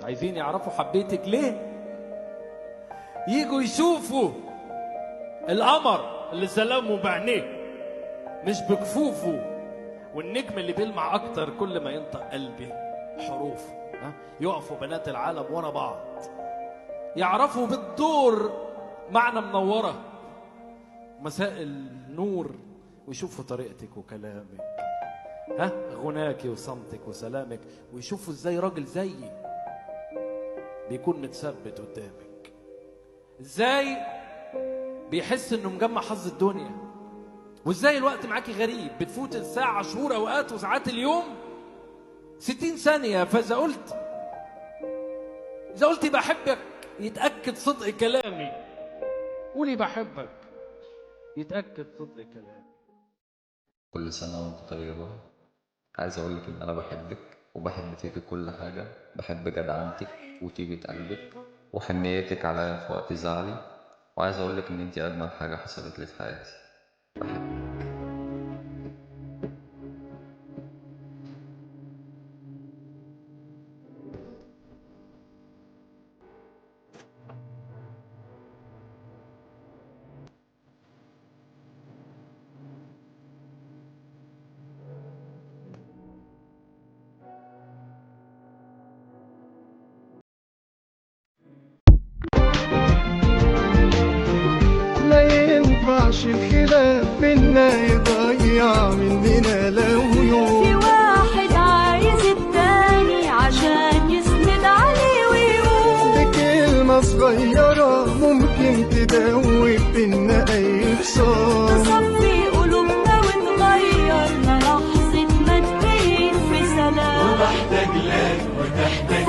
عايزين يعرفوا حبيتك ليه؟ يجوا يشوفوا القمر اللي سلامه بعينيه مش بكفوفه، والنجم اللي بيلمع اكتر كل ما ينطق قلبي حروف. يقفوا بنات العالم ورا بعض يعرفوا بالدور معنى منورة مساء النور، ويشوفوا طريقتك وكلامك، غناكي وصمتك وسلامك، ويشوفوا ازاي راجل زيي بيكون متثبت قدامك، ازاي بيحس انه مجمع حظ الدنيا، وازاي الوقت معاكي غريب، بتفوت الساعة شهور اوقات وساعات اليوم 60 ثانية. فإذا قلت إذا قلت بحبك يتأكد صدق كلامي، قولي بحبك يتأكد صدق كلامي. كل سنة وانت طيبة. عايز أقولك إن أنا بحبك وبحب فيكي كل حاجة، بحب جدعنتك وطيبة قلبك وحنيتك عليا في وقت زعلي، وعايز أقولك إن انتي أجمل حاجة حصلت لي في حياتي. بحبك. ما ينفعش الخلاف بينا يضيع مننا لو يوم. في واحد عايز التاني عشان يسند عليه ويقوم، بكلمة صغيرة ممكن تدوب بينا أي خصام، تصفي قلوبنا وتغيرنا لحظة ما تبين في سلام. وبحتاج لك وتحتاج